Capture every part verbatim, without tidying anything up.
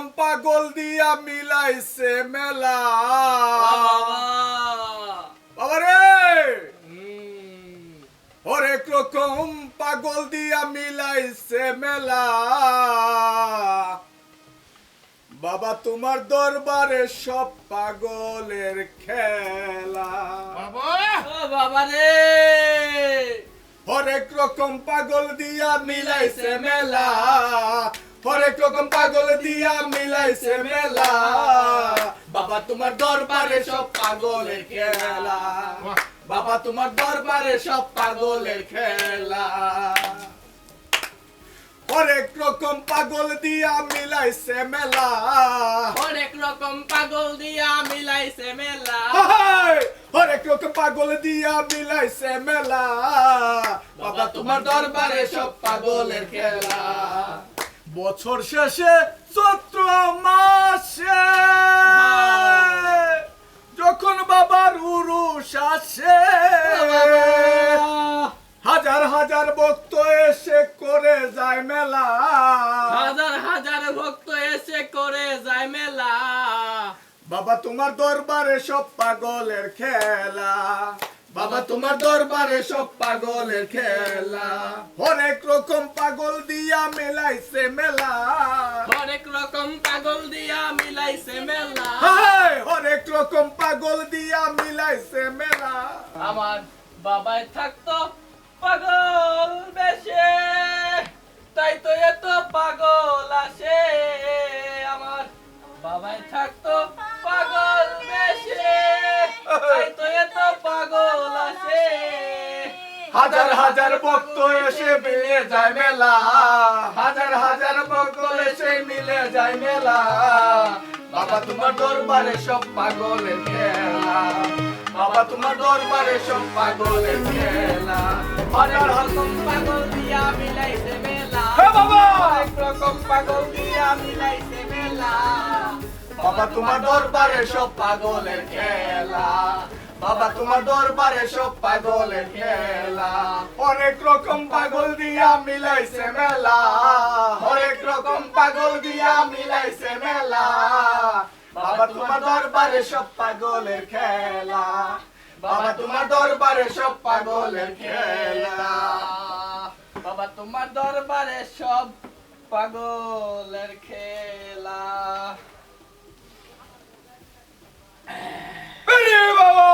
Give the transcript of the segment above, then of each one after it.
পাগল দিয়া মিলাইছে মেলা। বাবা। বাবা রে! হুম। হরেক রকম পাগল দিয়া মিলাইছে মেলা। বাবা, তোমার দরবারে সব পাগলের খেলা। বাবা! ও বাবা রে! হরেক রকম পাগল দিয়া মিলাইছে মেলা। হরেক রকম পাগল দিয়া মিলাইছে মেলা। বাবা, তোমার দরবারে সব পাগলের খেলা। বাবা, তোমার দরবারে সব পাগলের খেলা। হরেক রকম পাগল দিয়া মিলাইছে মেলা। হরেক রকম পাগল দিয়া মিলাইছে মেলা। হরেক রকম পাগল দিয়া মিলাইছে মেলা। বাবা, তোমার দরবারে সব পাগলের খেলা। বছর শেষে চৈত্র মাসে যখন বাবার উরুস আসে, হাজার হাজার ভক্ত এসে করে যায় মেলা। হাজার হাজার ভক্ত এসে করে যায় মেলা। বাবা, তোমার দরবারে সব পাগলের খেলা। বাবা, তোমার দরবারে সব পাগলের খেলা। হরেক রকম পাগল দিয়া মিলাইছে মেলা। হরেক রকম পাগল দিয়া মিলাইছে মেলা। হরেক রকম পাগল দিয়া মিলাইছে মেলা। আমার বাবায় থাকতো পাগল বেশে, তাই তো এত পাগল আসে। আমার বাবায় থাকতো পাগল বেশে, তাই তো এত পাগল আসে। হাজার হাজার ভক্ত এসে মিলে যায় মেলা। হাজার হাজার ভক্ত এসে মিলে যায় মেলা। বাবা, তোমার দরবারে সব পাগলের খেলা। বাবা, তোমার দরবারে সব পাগলের খেলা। হাজার রকম পাগল দিয়া মিলাইছে মেলা। হে বাবা! হরেক রকম পাগল দিয়া মিলাইছে মেলা। বাবা, তোমার দরবারে সব পাগলের খেলা। বাবা, তোমার দরবারে সব পাগলের খেলা। হরেক রকম পাগল দিয়া মিলাইছে মেলা। হরেক রকম পাগল দিয়া মিলাইছে মেলা। বাবা, তোমার দরবারে সব পাগলের খেলা। বাবা, তোমার দরবারে সব পাগলের খেলা। বাবা, তোমার দরবারে সব পাগলের খেলা। আরে বাবা!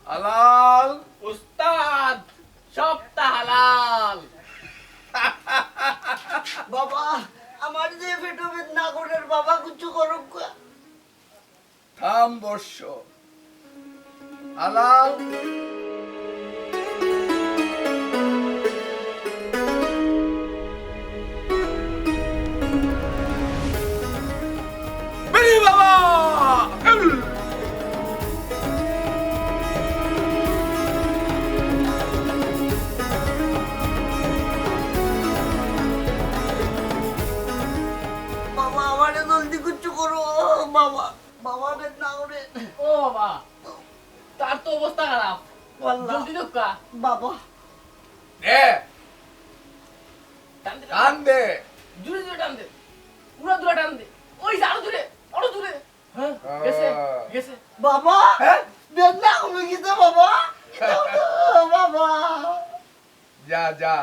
হালাল। উস্তাদ, সবটা হালাল। বাবা, আমার যে পেটো বেদনা করের, বাবা, কিছু করুক। থাম বর্ষ। হালাল। বেরি বাবা! বাবা, আমারে জলদি কিছু করো, বাবা। বাবা, বেদনা করে। ও বাবা, তার তো অবস্থা খারাপ। ওয়াল্লাহ। জলদি ঢুকা। বাবা। দে। টান দে, টান দে। জোরে জোরে টান দে। উড়া দুরা টান দে। ওই যে আরো জোরে, আরো জোরে। হ্যাঁ, গেছে, আহ। গেছে। বাবা, হ্যাঁ? বেদনা কমে গেছে বাবা। বাবা। যা, যা।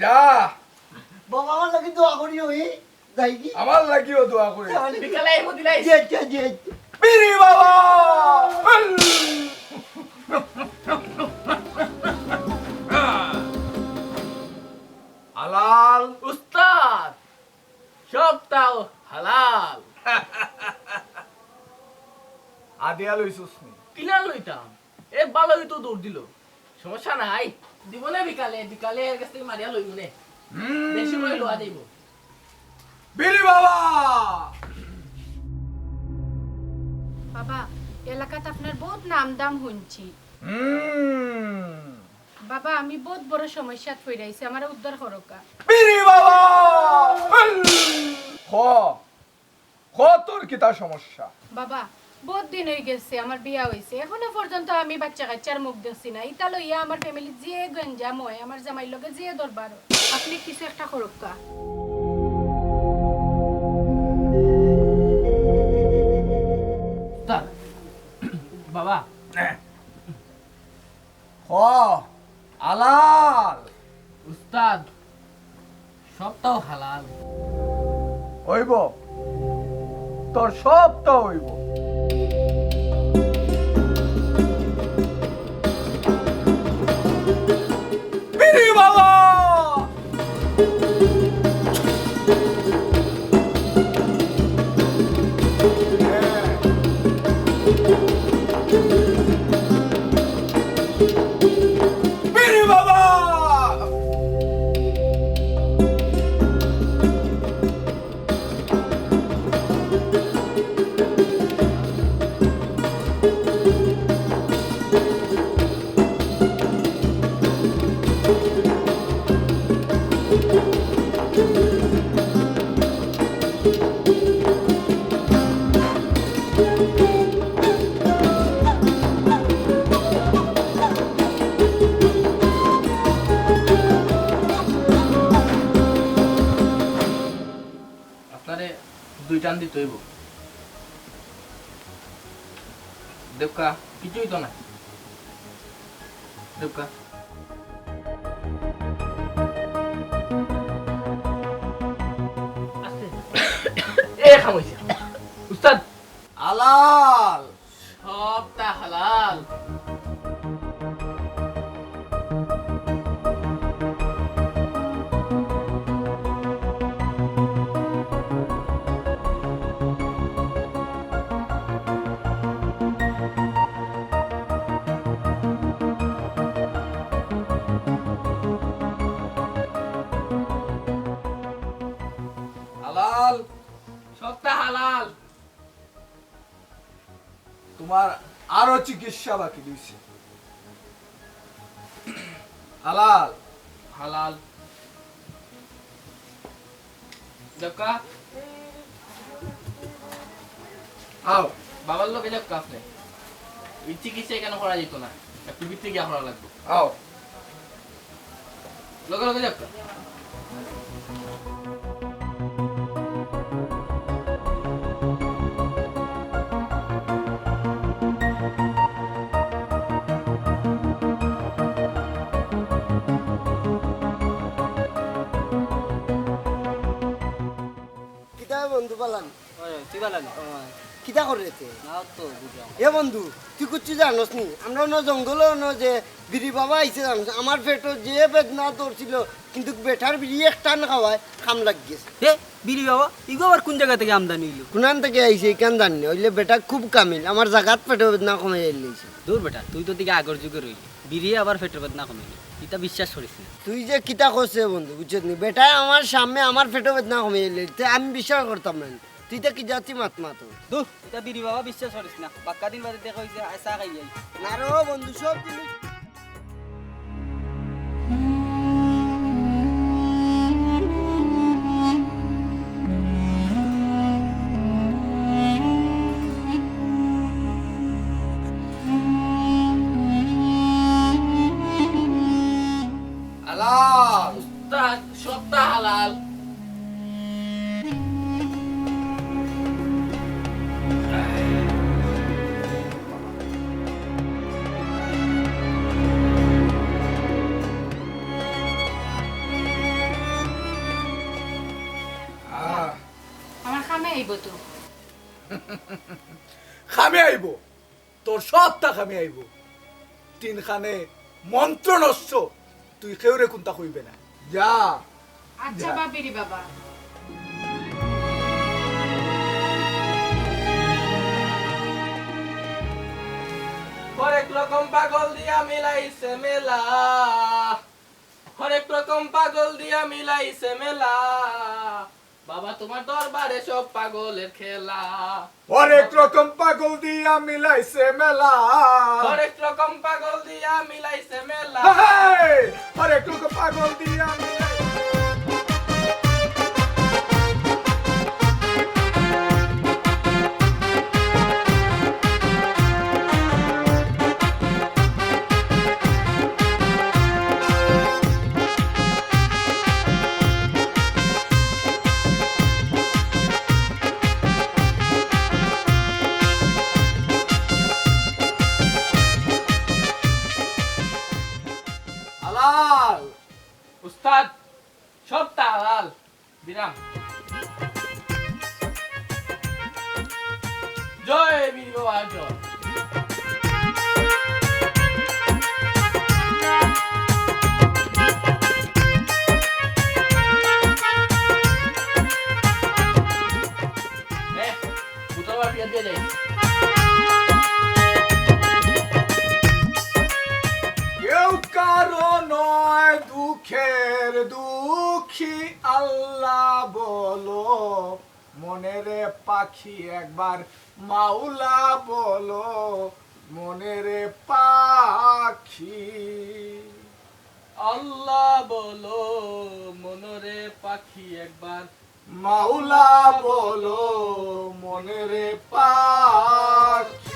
যা। বাবা, আমার লাগি দোয়া করিও, ই। যাই কি? আমার লাগিও দোয়া করি। বিকালে আইবো দিলাই। জি, জি, জি। বিরি বাবা। হালাল। উস্তাদ, সবটাও হালাল। আদিয়া লইছস নি? কিলা লইতাম? এ ভালোই তো দৌড় দিল। সমস্যা নাই। দিব না বিকালে, বিকালে এর কাছ থেকে মারিয়া লইব নে। হুম। বেশি করে লওয়া যাইব। বিলি বাবা! বাবা, এলাকাত আপনার বহুত নাম দাম শুনছি। হুম। বাবা, আমি বহুত বড় সমস্যাত পড়াইছি, আমারে উদ্ধার করোকা। বিলি বাবা! হ। ক, তোর কিতা সমস্যা? বাবা, বউত দিন অইগেছে আমার বিয়া অইছে, এখনো পর্যন্ত আমি বাইচ্চা-কাইচ্চার মুখ দেখছি না। ইতা লইয়া আমার ফ্যামিলিত যে গঞ্জাম অয়, আমার জামাইর লগে যে দরবার অয়, আপনে কিছু একটা করউক্কা। উস্তাদ, বাবা। হ, হালাল। উস্তাদ, সবতাউ হালাল। অইবো, তোর সবতাউ অইবো। বিড়ি বাবা! বিড়ি বাবা! আপনারে দুই টান দিতে অইবো। দেউক্কা, কিচ্ছু অইতো না। দেউক্কা। আস্তে। এ, খামোইছে। উস্তাদ। হালাল। সবতা হালাল। হালাল। সবতা হালাল। তোমার আরো চিকিৎসা বাকি রইছে। হালাল। হালাল। দেউক্কা। আও। বাবার লগে দেউক্কা আপনে। এই চিকিৎসা এখানো করা যাইতো না। একটু ভিতরে গিয়া করা লাগবো। আও। লগে লগে দেউক্কা। কিতা বন্ধু বালান? ওই, ওই, তুই বালান? ওই, কিতা করে রে তে? না তো বুঝলাম। এ বন্ধু, তুই কিচ্ছু জানোস নি? আমরা অনো জঙ্গলো অনো যে বিড়ি বাবা আইছে জানোস? আমার পেটো যে বেদনা ধরছিল, কিন্তু বেটার বিড়ি এক টান খাওয়ায় কাম লাগি গেছে। এ, বিড়ি বাবা, ইগু আবার কোন জাগা থাকি আমদানি অইলো? কুনান থাকি আইছে, ইখান জানি না। অইলে বেটা খুব কামিল, আমার জাগাত পেটো বেদনা কমাইয়া আইলাইছে। দূর বেটা, তুই তো দেখি আগর যুগর অইলি। বিড়িয়ে আবার পেটো বেদনা কমাইলো, ইতা বিশ্বাস করিস না। তুই যে কিতা কস রে বন্ধু, বুঝছত নি? বেটায় আমার সামনে আমার পেটো বেদনা কমাইলে, তে আমি বিশ্বাস করতাম না। তুই ইতা কি জাতি মাত মাতো? দূর, ইতা বিড়ি বাবা বিশ্বাস করিস না। বাক্কা দিন বাদে দেখা অইছে, আয় চা খাই আই। না রে বন্ধু, সব জিনিস হালাল। উস্তাদ, সবতা হালাল। আহ। আমার কামে আইবো তো। কামে আইবো। তোর সবতা কামে আইবো। তিনখানে মন্ত্র নষ্ট, তুই কেউরে কুন্তা কইবে না। যা। আচ্ছা, যা। বাবিরে বাবা। হরেক রকম পাগল দিয়া মিলাইছে মেলা, হরেক রকম পাগল দিয়া মিলাইছে মেলা। বাবা, তোমার দরবারে সব পাগলের খেলা। হরেক রকম পাগল দিয়া মিলাইছে মেলা। হরেক রকম পাগল দিয়া মিলাইছে মেলা। হে, হে, হরেক রকম পাগল দিয়া মিলাইছে। হালাল। উস্তাদ, সবতা হালাল। বিরাম। জয় বীর বাবা, জয়। এ, বুতল বার ফিরাত দিয়া যাই। কেউ কারো নয় দুঃখের দুঃখী, আল্লাহ বলো মনেরে পাখি একবার, মাওলা বলো মনেরে পাখি। আল্লাহ বলো মনরে পাখি একবার, মাওলা বলো মনেরে পাখি।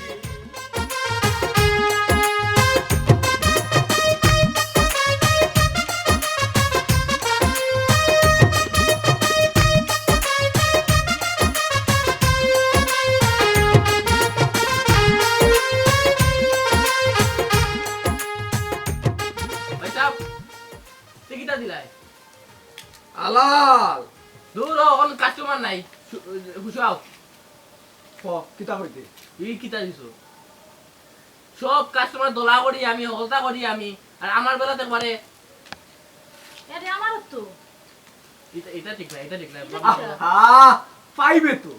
ভাই সাহেব, তে কিতা দিলাই? হালাল। দূর হ, অখন কাস্টমার নাই। শু-, গুছাও। হ, কিতা কইতে? ই কিতা দিছো? সব কাস্টমার দলা করি আমি, হকলতা করি আমি, আর আমার বেলাত একবারে এটা আমারও তো। এটা, এটা ঠিক না, এটা ঠিক না। এটা ঠিক না। আহা, পাইবে তো।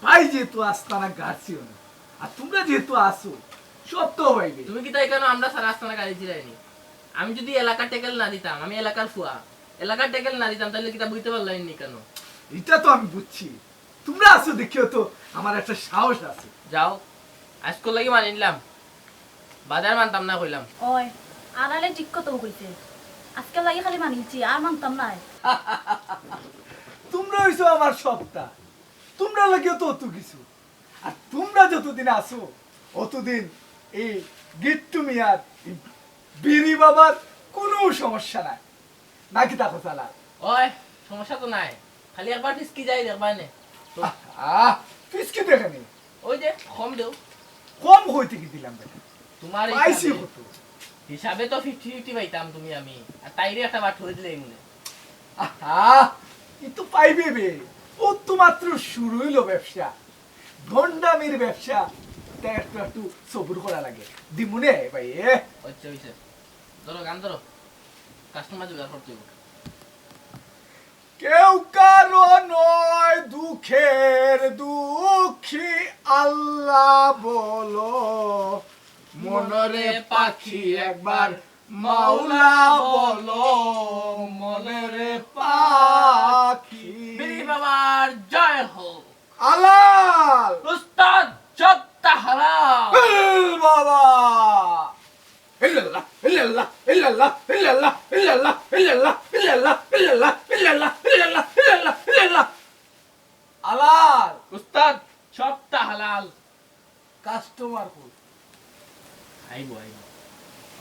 পাই যেহেতু আস্তানা গার্সিও না। আর তোমরা যেহেতু আসো, সব তো পাইবে। তুমি কিতা এখানে আমরা সারা আস্তানা গাড়ি চিরাইনি? আমি যদি এলাকার ট্যাকেল না দিতাম, আমি এলাকার ফুয়া, এলাকার ট্যাকেল না দিতাম, তাহলে কিতা বুঝতে পারলাম নি কেন? এটা তো আমি বুঝছি, তোমরা আছো দেখিও তো আমার একটা সাহস আছে। যাও, আজকর লাগি মানি নিলাম, বাদে আর মানতাম না কইলাম। ওই, আড়ালে ঠিক কথা কইছে। আজকে লাগি খালি মানিছি, আর মানতাম না। তোমরা হইছো আমার সবটা, তোমরা লাগিও তো অত কিছু। আর তোমরা যতদিন আছো, অতদিন এই গিট্টু মিয়ার, এই বিড়ি বাবার কোনো সমস্যা নাই। নাকি তা কথা না? ওই, সমস্যা তো নাই, খালি একবার ফিসকি যাই দেখবা নে। তো আহ, ফিসকি দেখে নি? ওই যে, কম দেও। কম কইতে কি দিলাম বেটা? তোমার এই পাইছি হিসাবে, কত? হিসাবে তো ফিফটি ফিফটি পাইতাম তুমি আমি, আর তাইরে একটা বার ঠই দিলে মনে। আহা, ই তো পাইবে বে। ও তো মাত্র শুরু হইলো ব্যবসা, ভন্ডামির ব্যবসা। তাই একটু একটু সবুর করা লাগে। দিমুনে ভাই, এ। আচ্ছা, হইছে। ধরো, গান ধরো। কাস্টমার জোগাড় করতে হবে। কেউ কারো নয় দুঃখের দুঃখী, আল্লাহ বলো মনরে পাখি একবার, মাওলা বলো মনরে পাখি। বিড়ি বাবার জয় হোক। হালাল। উস্তাদ, সবটা হালাল। বিল বাবা। ইল্লাল্লাহ, ইল্লাল্লাহ, ইল্লাল্লাহ, ইল্লাল্লাহ, ইল্লাল্লাহ, ইল্লাল্লাহ, ইল্লাল্লাহ, ইল্লাল্লাহ, ইল্লাল্লাহ, ইল্লাল্লাহ, ইল্লাল্লাহ, ইল্লাল্লাহ। হালাল। উস্তাদ, সবটা হালাল। কাস্টমার কই? আইবো, আইবো।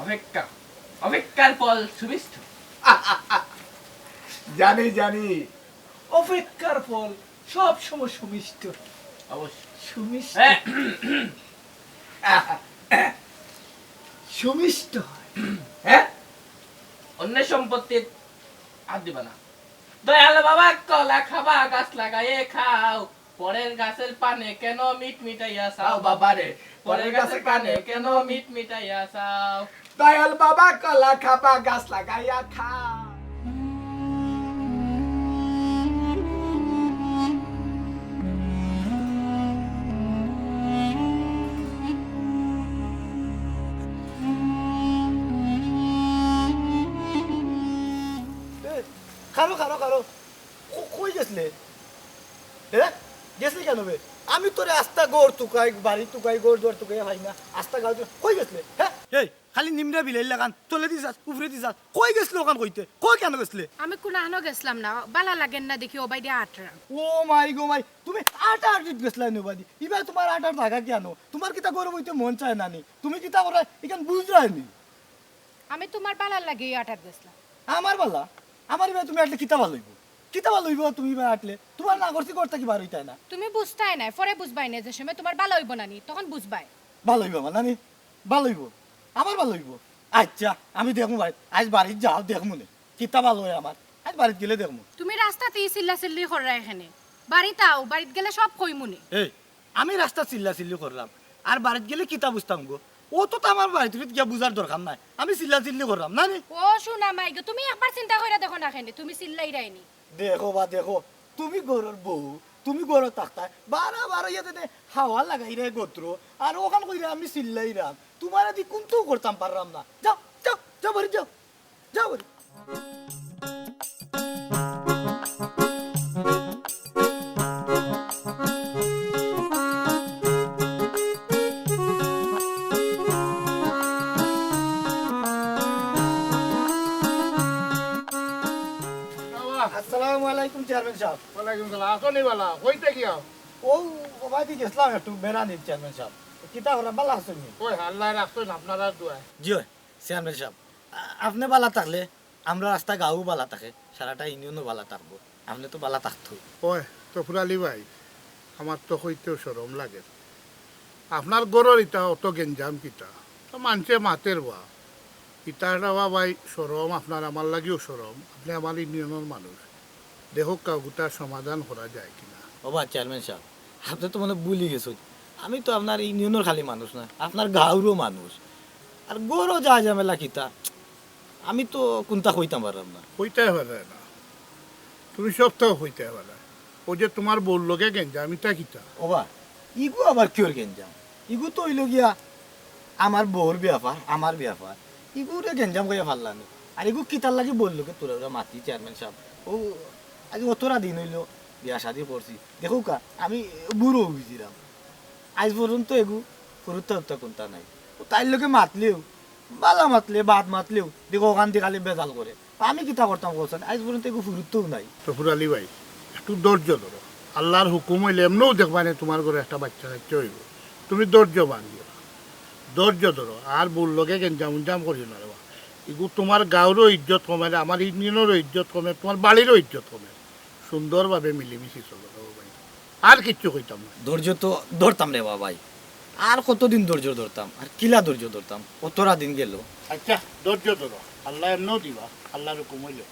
অপেক্ষা, অপেক্ষার ফল সুমিষ্ট। জানি, জানি, অপেক্ষার ফল সব সময় সুমিষ্ট। অবশ্যই। সুমিষ্ট। হ্যাঁ। সুমিষ্ট হয়। হ্যাঁ? অন্যের সম্পত্তিত হাত দিবা না। দয়াল বাবা কলা খাবা গাছ লাগাইয়া খাও, পরের গাছের পানে কেন মিট মিটাইয়া চাও? খাও বাবা রে, পরের গাছের পানে কেন মিট মিটাইয়া চাও? দয়াল বাবা কলা খাবা গাছ লাগাইয়া খাও। এ, খারো, খারো, খারো। ক-, কই গেছলে? এ? গেছলে কেনে বে? আমি তোরে আস্তা ঘর তুকাই, বাড়ি তুকাই, ঘর দুয়ার তুকাই পাই না। আস্তা গাঁও তুকাই, কই গেছলে? হে? এই, খালি নিমরা বিলাইর লাখান, তলেদি যাস, উপরেদি যাস। কই গেছলে অখান কইতে? কই কেনে গেছলে? আমি কুনাহানো গেছলাম না, বালা লাগের না দেখি অবায়দি আটরাম। ও মাই গো মাই, তুমি আটাআটিত গেছলায় নি অবায়দি? ইবায় তুমার আটার জাগা কেনে? তুমার কিতা ঘরো বইতে মন চায় না নি? তুমি কিতা কররায়, ইখান বুঝরায় নি? আমি তুমার বালার লাগি আটাত গেছলাম। আমার বালা? আমার ইবায় তুমি আটলে কিতা বালা অইবো? কিতা বালা অইবো তুমি ইবায় আটলে? তুমার না করছি ঘর থাকি বার অইতায় না। তুমি বুঝতায় নায়, পরে বুঝবায় নে, যে সময় তুমার বালা অইবো না নি, তখন বুঝবায়। বালা অইবো আমার নানি? বালা অইবো? আমার বালা অইবো? আচ্ছা, আমি দেখমু বাড়িত। আইজ বাড়িত যাও, দেখমু নে। কিতা ভালা অয় আমার। আইজ বাড়িত গেলে দেখমু। তুমি রাস্তাত ই চিল্লা চিল্লি কররায় কেনে? বাড়িত আও, বাড়িত গেলে সব কইমু নে। এই, আমি রাস্তাত চিল্লা চিল্লি কররাম, আর বাড়িত গেলে কিতা বুঝতাম গো? অতো তো আমার বাড়িত গিয়া বুঝার দরকার নাই, আমি চিল্লা চিল্লি কররাম না নি? ও সোনা মাই গো, তুমি একবার চিন্তা কইরা দেখো না কেনে, তুমি চিল্লাইরায় নি। দেখো বা দেখো, তুমি ঘরর বউ, তুমি ঘরো থাকতায়, বারা বারা ইয়া যেনে হাওয়া লাগাইরায় গত্র, আর অখান কইরা আমি চিল্লাইরাম, তুমারে দি কুন্তাউ করতাম পাররাম না। যাও, যাও, যাও বাড়িত যাও, যাও বাড়িত। আসসালামু আলাইকুম চেয়ারম্যান সাব। ওয়ালাইকুম সালাম। আছো নি বালা? কই থাকি আও? অউ, অবায়দি গেছলাম একটু বেড়ানিত চেয়ারম্যান সাব। কিতা কররা, বালা আছো নি? ওই আল্লায় রাখছইন আপনারার দোয়ায়। জি অয়, চেয়ারম্যান সাব। আ-, আপনে বালা থাকলে আমরার আস্তা গাঁও বালা থাকে, সারাটা ইউনিয়নও বালা থাকবো। আপনে তো বালা থাকতো। ওই তফুর আলী ভাই, আমার তো কইতেও শরম লাগে। আপনার ঘরর ইতা অত গেঞ্জাম কিতা? তো মানষে মাতের বা। ইতা একটা বা ভাই শরম, আপনার আমার লাগিও শরম। আপনে আমার ইউনিয়নর মানুষ। দেখউক্কা, অগুতার সমাধান করা যায় কিনা। ও বা চেয়ারম্যান সাব, আপনে তো মনে ভুলি গেছইন, আমি তো আপনার ইউনিয়নর খালি মানুষ না, আপনার গাঁওরও মানুষ। আর ঘরো যা ঝামেলা কিতা, আমি তো কুন্তা কইতাম পাররাম না। কইতায় পাররায় না, তুমি সবতাউ কইতায় পাররায়। অউ যে তুমার বউর লগে গেঞ্জাম, ইতা কিতা? ও বা, ইগু আবার কিওর গেঞ্জাম? ইগু তো অইলো গিয়া আমার বউর বেয়াপার, আমার বেয়াপার। ইগুরে গেঞ্জাম কইয়া পারলা নি। আর ইগু কিতার লাগি বউর লগে তুরা উরা মাতি চেয়ারম্যান সাব? অউ, আইজ অতরা দিন অইলো বিয়া শাদি করছি। দেখউক্কা, আমি বুড়া অইগেছিরাম। আইজ পর্যন্ত এগু ফুরুত্তা উত্তা কুন্তা নাই। অউ তাইর লগে মাতলেও, বালা মাতলে, বাদ মাতলেও, দেখো অখানদি খালি বেজাল করে। আমি কিতা করতাম কওছাইন? আইজ পর্যন্ত এগু ফুরুত্তাউ নাই। তফুর আলী ভাই, একটু ধৈর্য ধরো। আল্লার হুকুম অইলে এমনেউ দেখবায়নে তুমার ঘরো একটা বাইচ্চা কাইচ্চা অইবো। তুমি ধৈর্য বান্ধিও, ধৈর্য ধরো। আর বউর লগে গেঞ্জাম উঞ্জাম করিও না রে বা। ইগু তুমার গাঁওরও ইজ্জত কমের, আমার ইউনিয়নরও ইজ্জত কমের, তুমার বাড়িরও ইজ্জত কমের। সুন্দরভাবে মিলিমিশি চলো রে বা ভাই। আর কিচ্ছু কইতাম না। ধৈর্য তো ধরতাম রে বা ভাই, আর কতদিন ধৈর্য ধরতাম, আর কিলা ধৈর্য ধরতাম, অতরা দিন গেলো। আচ্ছা, ধৈর্য ধরো, আল্লায় এমনেউ দিবা, আল্লার হুকুম অইলে।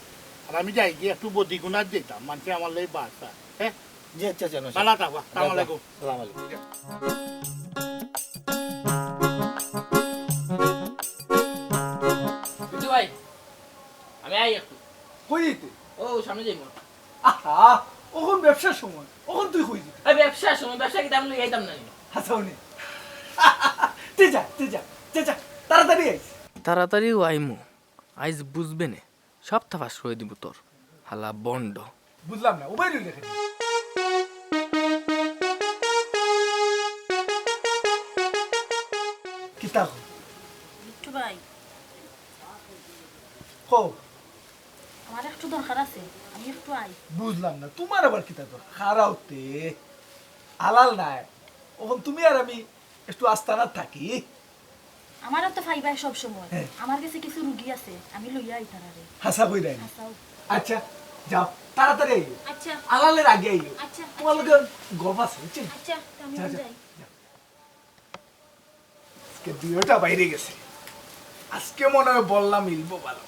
আর আমি যাইগি, একটু বদিগুনাত যাইতাম, মানষে আমার লাগি বাসা, হ্যাঁ? জি, আচ্ছা, আচ্ছা, আচ্ছা। বালা থাকবা, আসসালামু আলাইকুম। আসসালামু আলাইকুম। বিট্টু ভাই, আমি আই একটু। কই যাইতে? ও, সামনে যাইমু। আহা, অখন ব্যবসার সময়, অখন তুই কই যাইতে? এই ব্যবসার সময়, ব্যবসা কিতা আমি লইয়া আইতাম না নি? হাছাউ নি। তুই যা, তুই যা, যা, যা, তাড়াতাড়ি আইস। তাড়াতাড়িউ আইমু, আইজ বুঝবে নে। সবতা ফাঁস করি দিমু তোর, হালা ভন্ড। বুঝলাম না, উবাই রইলে কেনে? কিতা কও? বিট্টু ভাই। কও। আমার একটু দরকার আছে, আমি একটু আই। বুঝলাম না, তুমার আবার কিতা দরকার? খাড়াও তে। আলাল নাই। অখন তুমি আর আমি একটু আস্তানাত থাকি। আমারে তো পাইবায় সব সময়। হ্যাঁ। আমার গেছে কিছু রুগী আছে, আমি লইয়া আই তারারে। হাছা কইরায় নি? হাছাউ। আচ্ছা, যাও, তাড়াতাড়ি আইও। আচ্ছা। আলালের আগে আইও। আচ্ছা, তুমার আচ্ছা। লগে গপ আছে, বুঝছো? আচ্ছা, তে আমি যাও, যাও, যাই। যাও। আজকে দুইওটা বাইরে গেছে, আজকে মনে অয় বল্লা মিলবো ভালা।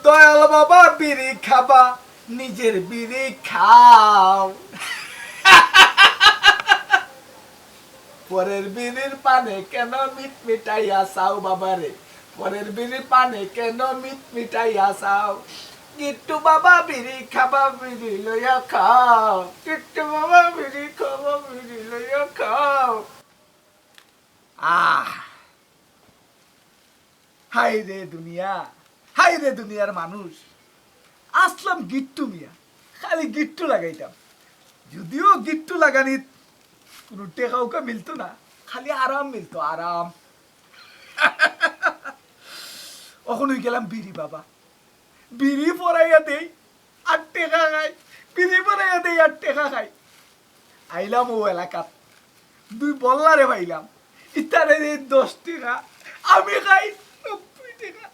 দয়াল বাবা বিড়ি খাবা, নিজের বিড়ি খাও। পরের বিড়ির পানে কেন মিটমিটাইয়া চাও বাবারে? পরের বিড়ির পানে কেন মিটমিটাইয়া চাও? গিট্টু বাবা বিড়ি খাবা, বিড়ি লইয়া খাও। গিট্টু বাবা বিড়ি খাবা, বিড়ি লইয়া খাও। আহ! হায় রে দুনিয়া, হায় রে দুনিয়ার মানুষ। আছলাম গিট্টু মিয়া, খালি গিট্টু লাগাইতাম। যদিও গিট্টু লাগানিত কুনু টেকা উকা মিলতো না, খালি আরাম মিলতো, আরাম। অখন অইগেলাম বিড়ি বাবা। বিড়ি ফরাইয়া দেই, আর টেকা খাই। বিড়ি ফরাইয়া দেই, আর টেকা খাই। আইলাম অউ এলাকাত, দুই বল্লারে পাইলাম, ইতারে দেই দশ টেকা, আমি খাই নব্বই টেকা।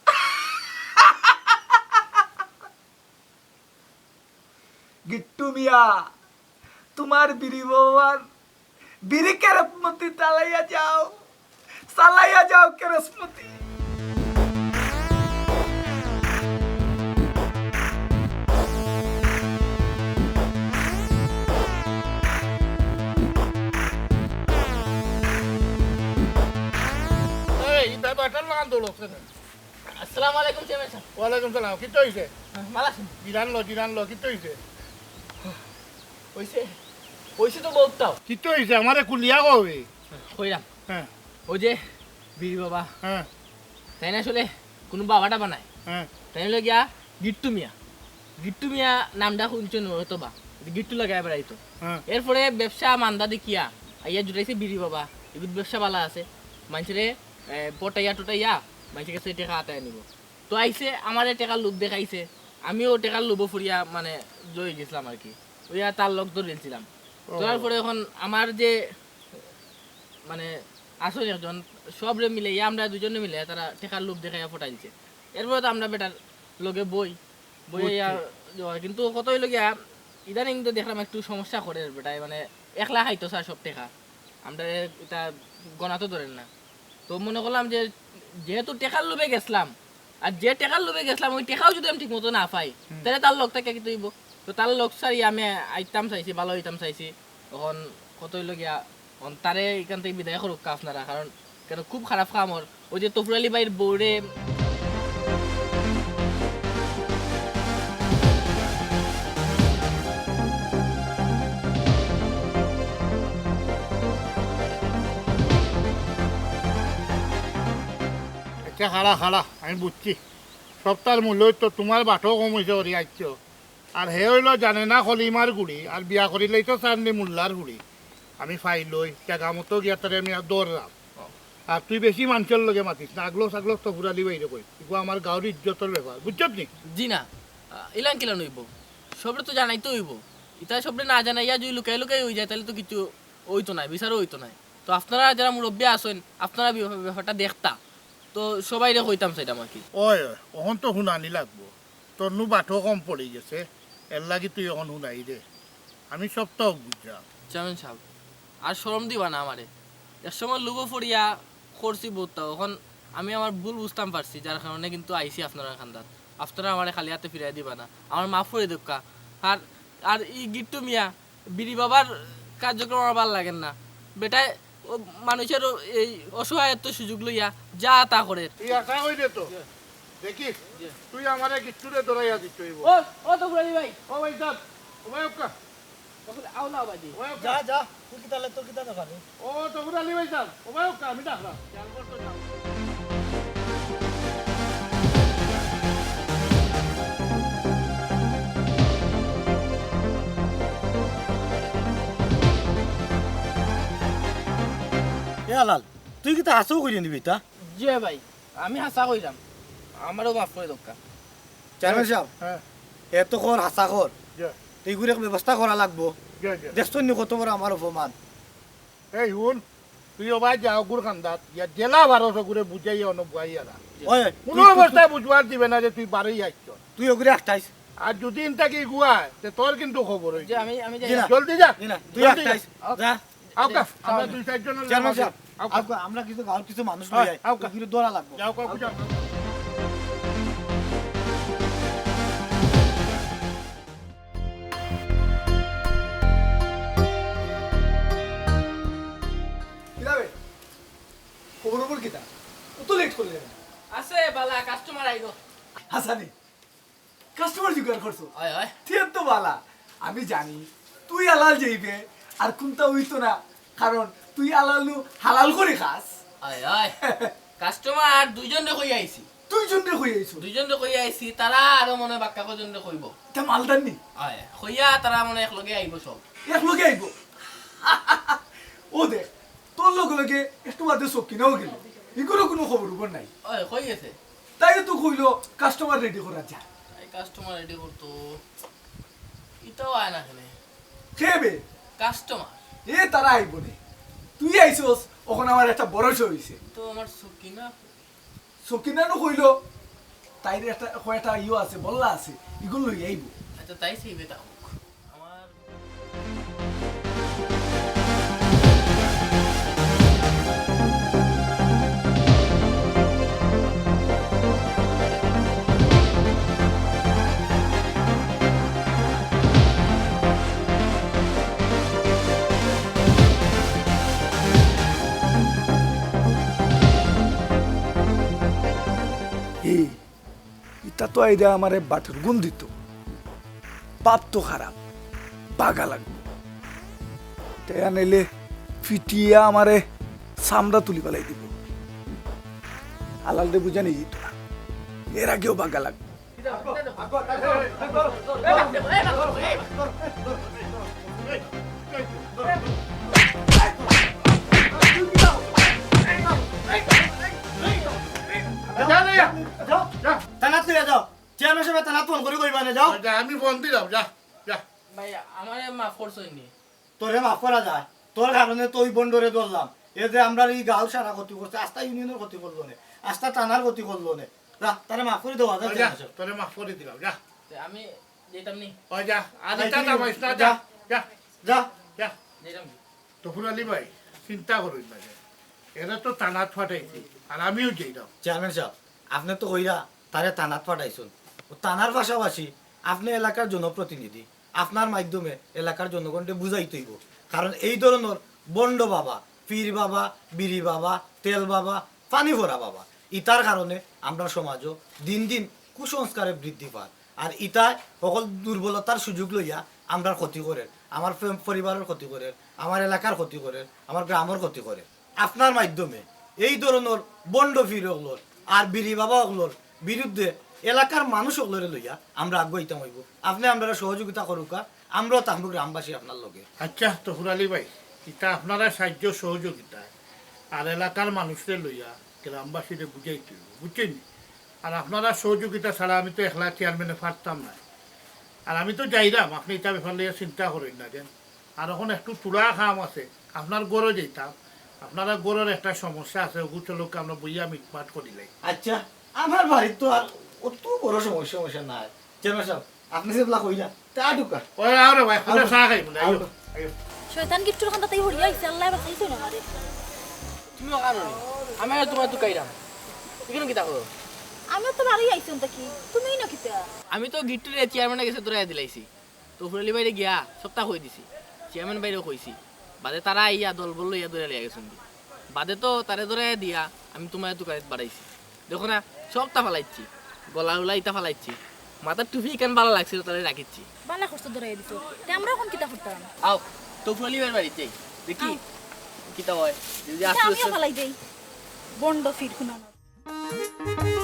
গিট্টু মিয়া, তুমার বিড়ি বাবার বিড়ি কেরাত মতি চালাইয়া যাও, চালাইয়া যাও, নাশপাতি। এই, ইতা বাটার লাগান দৌড়ছে না। আসসালামু আলাইকুম চেয়ারম্যান সাব। ওয়ালাইকুম সালাম। কিতা অইছে? ভালা আছইন? জিরান লো, জিরান লো। কিতা অইছে? অইছে, অইছে তো বউততাউ। কিতা অইছে? আমারে খুলিয়া কও বে। কইরাম। হ্যাঁ। অউ যে বিড়ি বাবা, হ্যাঁ। তাইন আসলে কুনু বাবা টাবা নায়। হ্যাঁ। তাইন অইলো গিয়া গিট্টু মিয়া। গিট্টু মিয়া নামটা হুনছইন অয়তো বা, গিট্টু লাগাইয়া বেড়াইতো। হ্যাঁ। এরপরে ব্যবসা মান্দা দেখিয়া আইয়া জুটাইছে বিড়ি বাবা। এগুত ব্যবসা ভালা আছে, মানষরে, এ, পটাইয়া টটাইয়া মানষর গেছে টেকা আতায় নিবো। তো আইছে, আমারে টেকার লোভ দেখাইছে, আমিও টেকার লোভো পড়িয়া মানে জড়ি গেছলাম আর কি। অইয়া তার লগ ধরিলছিলাম। ও। ধরার পরে অখন আমার যে মানে আছইন একজন, সবরে মিলাইয়া, আমরা দুইজনে মিলাইয়া তারা টেকার লোভ দেখাইয়া পটাইলছে। এরপরে তো আমরা বেটার লগে বই, বইয়া, বুঝছি। কিন্তু কথা অইলো গিয়া, ইদানিং তো দেখরাম একটু সমস্যা করের বেটায়, মানে একলা খাইতো চায় সব টেকা, আমরারে ইতা গনাত ধরের না। তো মনে করলাম যে যেহেতু টেকার লোভে গেছলাম, আর যে টেকার লোভে গেছলাম, অউ টেকাও যুদি আমি ঠিক মতো না পাই, হুম। তাইলে তার লগ থাকিয়া কিতা অইবো? তো তার লগ ছাড়িয়া আমি আইতাম চাইছি, ভালা অইতাম চাইছি। অখন কথা অইলো গিয়া, অখন তারে ইখান থাকি বিদায় করউক্কা আপনারা, কারণ কেনে খুব খারাপ কাম অর। অউ যে তফুর আলী ভাইর বউরে আচ্ছা, খাড়া, খাড়া, আমি বুঝছি। সবতার মূল্য তো তুমার বাটো কম অইছে করি আইছো। আর হে অইলো জানে না কলিমার গুড়ি, আর বিয়া করিলেই তো চান্দি মোল্লার গুড়ি। আমি ফাইলই, জাগা মতো গিয়া তারে আমি আর ধরলাম। আর তুই বেশি মানষর লগে মাতিস না, আগলো সাগলো তো ফুরালি বাইরে কই। ইগু আমার গাঁওর ইজ্জতর ব্যাপার, বুঝছত নি? জি না, আহ, ইলান কিলান অইবো? সবরে তো জানাইতে অইবো। ইতা সবরে না জানাইয়া যুদি লুকাই লুকাই অইযায়, তাইলে তো কিচ্ছু অইতো নায়, বিচারও অইতো নায়। তো আপনারা যারা মুরব্বি আছইন, আপনারা ব্যাপারটা দেখতা। তো সবাইরে কইতাম চাইরাম আর কি। ওই, ওই, অখন তো হুনানি লাগবো। তোর নু বাটো কম পড়ি গেছে, এর লাগি তুই অখন হুনাই দে। আমি সবতাউ বুঝলাম। চেয়ারম্যান সাব, আর শরম দিবা না আমারে। এক সময় লোভো পড়িয়া করছি বউততাউ, অখন আমি আমার ভুল বুঝতাম পারছি, যার কারণে কিন্তু আইছি আপনারার কান্দাত। আপনারা আমারে খালি আতে ফিরাই দিবা না, আমার মাফ করি দেউক্কা। আর, আর ই গিট্টু মিয়া, বিড়ি বাবার কার্যক্রম আমার ভালা লাগের না। বেটায় অউ মানষর অউ এই অসহায়ত্ব সুযোগ লইয়া যা তা করের। তুই আশা করি দে তো। দেখিস, তুই আমারে গিট্টুরে ধরাইয়া দিতে অইবো। ও, ও তফুর আলী ভাই। ও ভাই সাব, ও ভাই ওক্কা। তফুর, আও না বাজি। ও ভাই ওক্কা। যা, যা, তুই কিতা লে, তোর কিতা দরকার রে? ও তফুর আলী ভাই সাব, ও ভাই ওক্কা, আমি ডাকলাম। এ আলাল, তুই কিতা হাছাউ করি নিবি ইতা? জি ভাই, আমি হাছা কইরাম, আমারেও মাফ করি দেউক্কা। চেয়ারম্যান সাব, হ্যাঁ। এ তো কর, হাছা কর। জি। তো ইগুর এক ব্যবস্থা করা লাগবো। জি, জি। দেখছইন নি কত বড় আমার অপমান। এই হুন, তুই ওবায় যা অগুর কান্দাত, ইয়া জেলা ভারত অগুরে বুঝাইয়া অনো বুয়াইয়া রাখ। ওই, কুনু তুই, তুই, অবস্থায় বুঝবার দিবে না যে তুই বারই আইছস। তুই অগুরে আটকাইস। আর যুদি ইন থাকি ইগুয়ায়, তে তোর কিন্তু খবর অইছে। জি, আমি, আমি যাই। জি না। জলদি যা। জি না, তুই জলদি যা। আটকাইস। যা। আউক্কা, আমরা দুই চাইরজন চেয়ারম্যান সাব, আউক্কা। আউক্কা, আমরা কিছু গাঁওর কিছু মানুষ লই আই, আউক্কা। ওগুলো ধরা লাগবো। যাও, আউক্কা, যাও। কিতা বে? খবর খবর কিতা? অত লেট করলে কেনে? আছে বালা, কাস্টমার আইলো। হাছানি? কাস্টমার জোগাড় করছো? অয়, অয়। তে তো বালা। আমি জানি, তুই আলাল যাইবে, আর কুনতা অইতো না, কারণ তুই আলাল নু হালাল করি খাস। অয়, অয়। কাস্টমার দুইজনরে কইয়া আইছি। দুইজনরে কইয়া আইছো? দুইজনরে কইয়া আইছি, তারা আরো মনে অয় বাক্কা কয়জনরে কইবো। ইতা মালদার নি? অয়, কইয়া তারা মনে অয় একলগে আইবো সব। একলগে আইবো? ও দেখ, তোর লগে লগে একটু বাদে সকিনাও গেল, ইগুরও কুনু খবর খবর নাই। অয়, কই গেছে? তাইও তো কইলো কাস্টমার রেডি করা যায়। এই কাস্টমার রেডি করতো, ইতাও আয় না কেনে। কে বে? কাস্টমার। এ তারা আইবো নে। তুই আইছস, অখন আমার একটা ভরসা অইছে। তো আমার সকিনা। সকিনা নু কইলো, তাইর একটা, কয়টা ইয়ো আছে, বল্লা আছে, ইগুন লই আইবো। আচ্ছা, তাই সেই বেটা হোক। আমার এই, ইতা তো আইরা আমারে বাটুর গুন দিত। বাপ তো খারাপ, বাগা লাগবো। তে আনিলে ফিটিয়া আমারে চামড়া তুলি ফালাই দিব। আলালরে বুঝা নিয়ে যেত না, এর আগেও বাগা লাগবো। থানাত লইয়া যাও। চেয়ারম্যান সাহেব থানাত ফোন করি কইবা না, যাও। যা, আমি ফোন দিলাম, যা, যা। ভাই, আমারে মাফ করছইন নি? তোরে মাফ করা যায়? তোর কারণে তো ওই বন্ডরে ধরলাম। এ যে আমরার এই গাঁও সারা ক্ষতি করছে, আস্তা ইউনিয়নের ক্ষতি করলো নে, আস্তা থানার ক্ষতি করলো নে। যা, তারে মাফ করি দেওয়া যায় যা, চেয়ারম্যান সাহেব। তোরে মাফ করি দিলাম, যা। তে আমি যাইতাম নি? ওই যা, আর ইতা দামাইস না, যা, যা, যা। যা। যাইতাম নি? তফুর আলী ভাই, চিন্তা করইন না যে। এরা তো থানাত ফাটাইছি, আর আমিও যাইলাম। চেয়ারম্যান সাহেব, আপনি তো কইরা তারে থানাত ফাটাইছুন। ও থানার পাশাপাশি আপনি এলাকার জনপ্রতিনিধি, আপনার মাধ্যমে এলাকার জনগণকে বুঝাইতে হইব। কারণ এই ধরনের বন্ড বাবা, পীর বাবা, বিড়ি বাবা, তেল বাবা, পানি ভরা বাবা, ইতার কারণে আমরা সমাজও দিন দিন কুসংস্কারে বৃদ্ধি পার। আর ইতায় সকল দুর্বলতার সুযোগ লইয়া আমরার ক্ষতি করের, আমার ফে- পরিবারের ক্ষতি করের, আমার এলাকার ক্ষতি করের, আমার গ্রামের ক্ষতি করের। আপনার মাধ্যমে এই ধরনের বন্ড পীর অকলর আর বিড়ি বাবা অকলর বিরুদ্ধে এলাকার মানুষ অকলরে লইয়া আমরা আগুয়াইতাম হইব। আপনি আমরা সহযোগিতা করুকা, আমরাও থাকবো গ্রামবাসী আপনার লগে। আচ্ছা তফুর আলী ভাই, ইতা আপনারা সাহায্য সহযোগিতায় আর এলাকার মানুষরে লইয়া গ্রামবাসীরে বুঝাইতে হইব, বুঝছেন নি? আর আপনারা সহযোগিতা ছাড়া আমি তো একলা চেয়ারম্যানে পারতাম না। আর আমি তো যাইলাম, আপনি ইতা ব্যাপার লইয়া চিন্তা করেন না যেন। আর এখন একটু থুড়া কাম আছে, আপনার ঘরো যাইতাম। আপনারা ঘরর একটা সমস্যা আছে, ওগু চলুক আমরা বইয়া মিটমাট করিলাই। আচ্ছা, আমার বাড়ির তো আর অত বড় সমস্যা সমস্যা নাই। চেয়ারম্যান সাহেব, আপনি যেগুলা কইলা, তা ঢুকা। ওই আও রে ভাই, খুদা চা খাইব না, আইও, আইও। শয়তান গিট্টুর কান্দাত তাই হরিয়া আইছে, আল্লায় বাঁচাইছইন আমারে। তুমিও কানো নি? আমি আর তোমার তুকাইরাম। ইখানো কিতা করো? আমিও তো বাড়ি আইছইন তা কি, তুমি না কিতা? আমি তো গিট্টুরে চেয়ারম্যানের গেছে ধরাই দিলাইছি। তফুর আলী ভাইরে গিয়া সবটা কই দিছি, চেয়ারম্যান ভাইরেও কইছি। বাদে তারা আইয়া দলবল লইয়া ধরে লইয়া গেছইন। বাদে তো তারে ধরাই দিয়া আমি তোমার দোকানে বাড়াইছি। দেখো না, সবটা ফালাইছি, গলা উলা ইতা ফালাইছি, মাথার টুপি ইখান ভালা লাগছিল, তারে রাখিছি। বালা করছো ধরাই দিছো। তে আমরা এখন কিতা করতাম? আও, তফুর আলী ভাইর বাড়িত যাই, দেখি আও। কিতা হয়। যদি তে আসলে আমিও ফালাই দেই। বন্ড পীর খুনানো।